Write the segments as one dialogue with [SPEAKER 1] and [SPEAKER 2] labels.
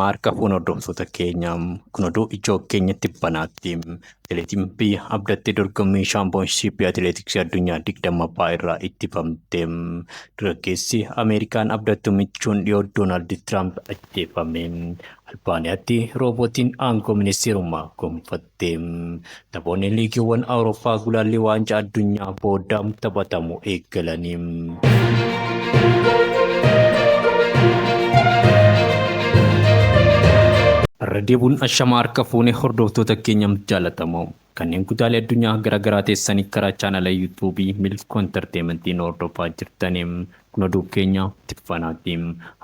[SPEAKER 1] Ashamaa harka fuune hordoftoota keenya kun oduu ijoo keenyatti banaatti. Atileetiin biyya abdattee dorgommii shaampiyoonshiippii atileetiksii addunyaa 20ffaa irraa ittifamte. Dargaggeessi Ameerikaan abdattu michuun dhiyoo Doonaald Tiraamp ajjeefame. Albaaniyaatti roobootiin aangoo ministeerummaa gonfatte. Taphoonni liigiiwwan Awurooppaa gulaallii waancaa addunyaa booda taphatamu eegalanii. Irra deebuun ashamaa harka fuune hordoftoota keenya jaalatamoo kanneen kutaalee addunyaa garaagaraa teessanii karaa chaanala yuutuubii Milkoo Enterteementiin hordofaa jirtanii kun oduu keenya tiffanaati.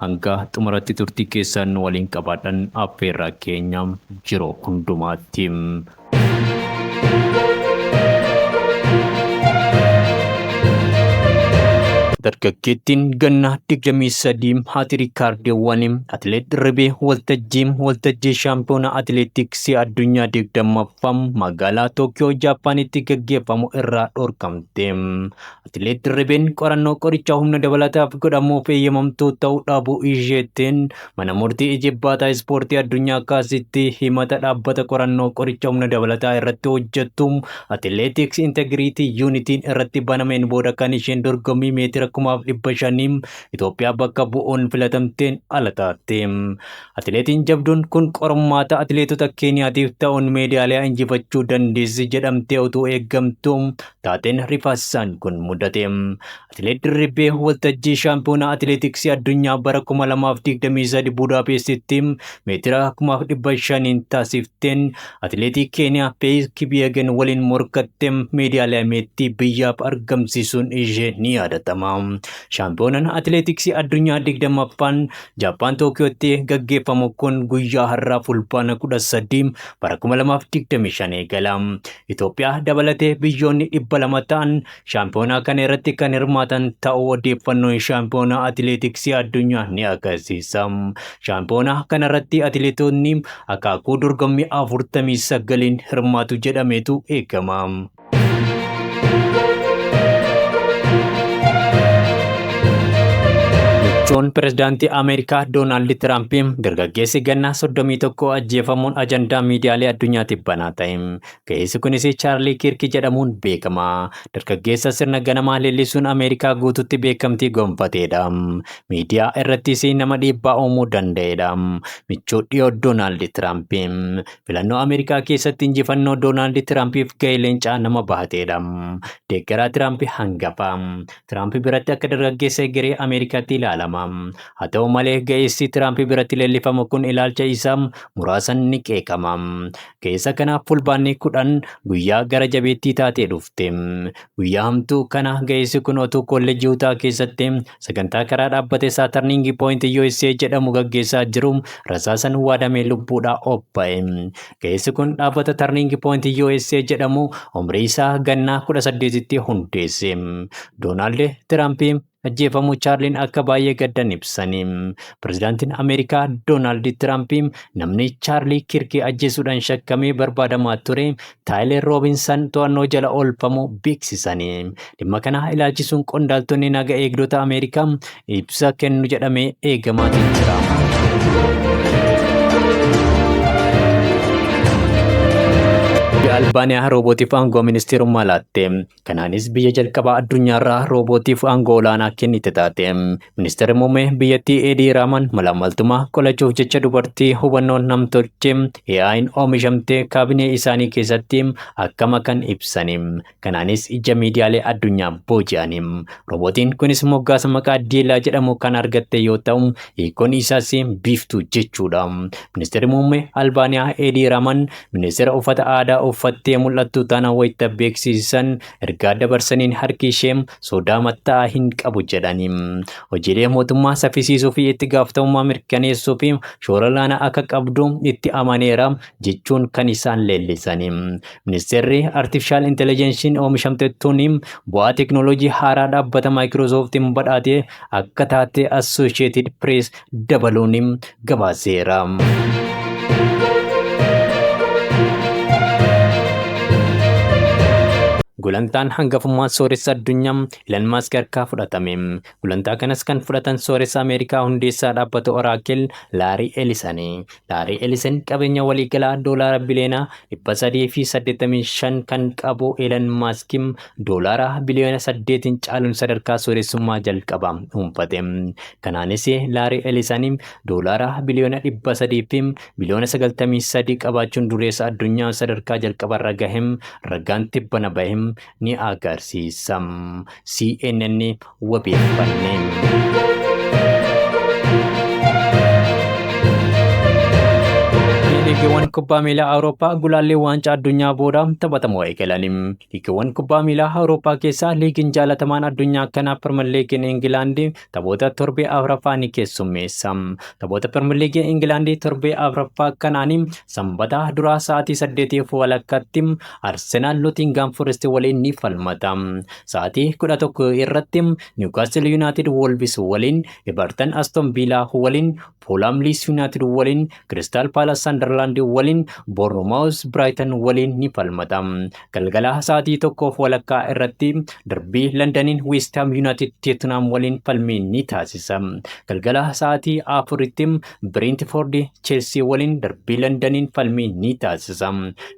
[SPEAKER 1] Hanga xumuratti turtii keessan waliin qabaadhan affeerraa keenya jiru hundumaatti. Dargaggeettiin ganna 23 haati riikaardiiwwan atileet Dirribee waltajjii shaampiyoona atileetiksii addunyaa 20ffaa magaalaa Tookiyoo Jaappaanitti gaggeeffamu irraa dhorkamte. Atileet Dirribeen qorannoo qorichaa humna dabalataaf godhamuuf eeyyamamtuu ta'uu dhabuu isheetiin mana murtii Ijibbaataa Ispoortii addunyaa kaasitti himata dhaabbata qorannoo qoricha humna dabalataa irratti hojjettu Atileetiks Integiriitii Yuunitiin irratti banameen booda kan isheen dorgommii meetira 5,500 Itoophiyaa bakka bu'uun filatamteen ala taate. Atileetiin jabduun kun qormaata atileetota Keeniyaatiif ta'uun meedaaliyaa injifachuu dandeessi jedhamtee utuu eeggamtu taateen rifaasisaan kun mudate. Atileet Dirribii waltajjii shaampiyoonaa atileetiksii addunyaa bara 2023 Budaapestitti meetira 5,500 taasifteen atileetii Keeniyaa Feeyis Kibiyeegen waliin morkattee meedaaliyaa meexxii biyyaaf argamsiisuun ishee ni yaadatama. Shaampiyoonaan atileetiksii addunyaa 20ffaan Jaappaan Tookiyootti gaggeeffamu kun guyyaa har'aa Fulbaana 13 bara 2025 eegala. Itoophiyaa dabalatee biyyoonni 200 ta'an shaampiyoonaa kana irratti kan hirmaatan ta'uu odeeffannoon shaampiyoonaa atileetiksii addunyaa ni agarsiisa. Shaampiyoonaa kana irratti atileetonni akaakuu dorgommii 49 hirmaatu jedhameetu eegama. Michuun pirezidaantii Ameerikaa Doonaald Tiraamp dargaggeessi ganna 31 ajjeefamuun ajandaa miidiyaalee addunyaatiif banaa ta'e. Ga'eessi kunis Chaarlii Kiirki jedhamuun beekama. Dargaggeessa sirna ganamaa leellisuun Ameerikaa guututti beekamtii gonfateedha. Miidiyaa irrattis nama dhiibbaa uumuu danda'edha. Michuu dhiyoo Doonaald Tiraamp. Filannoo Ameerikaa keessatti injifannoo Doonaald Tiraampiif ga'ee leencaa nama bahateedha. Deeggaraa Tiraamp hangafa. Tiraamp biratti akka dargaggeessa egeree Ameerikaatti ilaalama. Haa ta'u malee ga'eessi Tiraamp biratti leellifamu kun ilaalcha isaa muraasan ni qeeqama. Ga'eessa kanaaf Fulbaanni 10 guyyaa gara jabeettii taatee dhufte. Guyyaa hamtuu kana ga'eessi kun otuu kolleejjii Utaa keessatti sagantaa karaa dhaabbata isaa Turning Point USA jedhamu gaggeessaa jiru rasaasan waadamee lubbuudhaa obba'e. Ga'eessi kun dhaabbata Turning Point USA jedhamu umrii isaa gannaa 18tti hundeesse. Doonaald Tiraamp ajjeefamuu Chaarliin akka baay'ee gaddan ibsani. Pirezidaantiin Ameerikaa Doonaald Tiraamp namni Chaarlii Kirkii ajjeesuudhaan shakkamee barbaadamaa ture Taayiler Roobinsan to'annoo jala oolfamuu beeksisani. Dhimma kana ilaalchisuun qondaaltonni naga eegdota Ameerikaa ibsa kennu jedhamee eegamaa jira. Biyya Albaaniyaa roobootiif aangoo ministeerummaa laatte. Kanaanis biyya jalqabaa addunyaarraa roobootiif aangoo olaanaa kennite taate. Ministeerri muummee biyyattii Eedii Raaman malaammaltummaa qolachuuf jecha dubartii hubannoo namtolchee AI'n oomishamtee kaabinee isaanii keessatti akka makan ibsani. Kanaanis ija miidiyaalee addunyaa booji'ani. Roobootiin kunis moggaasa maqaa Diilaa jedhamu kan argatte yoo ta'u, hiikkoon isaas biiftuu jechuudha. Ministeerri muummee Albaaniyaa Eedii Raaman Ministeera uffata aadaa uffattee mul'attu tana wayita beeksisan ergaa dabarsaniin harki ishee sodaa matta'aa hin qabu jedhani. Hojiilee mootummaa saffisiisuu fi itti gaafatamummaa mirkaneessuu fi shoora olaanaa akka qabdu itti amaneera jechuun kan isaan leellisani. Ministeerri Artifishaal Intelejensiin oomishamte tuni bu'aa teeknooloojii haaraa dhaabbata Maayikiroosooftiin badhaate akka taate Associated Press dabaluun gabaaseera. Gulantaan hangafummaa sooressa addunyaa Elon Musk harkaa fudhatame. Gulantaa kanas kan fudhatan sooressa Ameerikaa hundeessaa dhaabbata Oracle Laarii Elisani. Laarii Elison qabeenya waliigalaa doolaara biliyoona 385 kan qabu Elon Musk doolaara biliyoona 8 caaluun sadarkaa sooressummaa jalqaba dhuunfate. Kanaanis Laarii Elisani doolaara biliyoona 300 fi biliyoona 93 qabaachuun dureessa addunyaa sadarkaa jalqabarra gahem ragaan tibbana bahem ni agarsiisa. CNN wabeeffanne. Liigiiwwan kubbaa miilaa Awurooppaa gulaallee waancaa addunyaa booda taphatamuu eegalan. Liigiiwwan kubbaa miilaa Awurooppaa keessaa liigiin jaalatamaan addunyaa kanaa Pirimeer Liigiin Ingilaandi taphoota torbee afuraffaa ni keessummeessa. Taphoota Pirimeer Liigii Ingilaandi torbee afuraffaa kanaan sanbata duraa sa'aatii 8:30tti Arsenaal Nootingaam Forest waliin ni falmata. Sa'aatii 11 irratti Niwukaastil Yuunaayitid Wolves waliin, Everton Aston Villaa waliin, Fulham Leeds United waliin, Crystal Palace Sunderland waliin, Bournemouth Brighton waliin ni falmata. Galgala sa'aatii 1:30 irratti darbii Londoniin West Ham United Tottenham waliin falmii ni taasisa. Galgala sa'aatii 4tti Brentford Chelsea waliin darbii Londoniin falmii ni taasisa.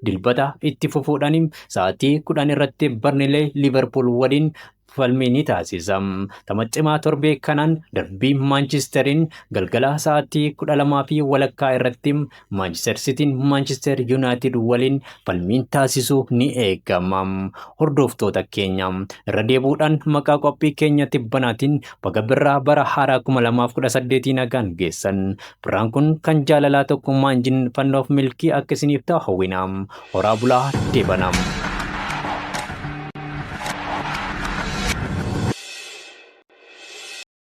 [SPEAKER 1] Dilbata itti fufuudhaan sa'aatii 10 irratti Burnley Liverpool waliin falmii ni taasisa. Tapha cimaa torbee kanaan darbii Maanchesteriin galgala sa'aatii 12:30 irratti Maanchester Sitiin Maanchester Yuunaayitid waliin falmiin taasisu ni eegama. Hordoftoota keenya irra deebuudhaan maqaa qophii keenya tibbanaatiin baga birraa bara haaraa 2018 nagaan geessan. Birraan kun kan jaalalaa tokkummaa injifannoof milkii akka isiniif ta'u hawwina. Horaa bulaa deebanam.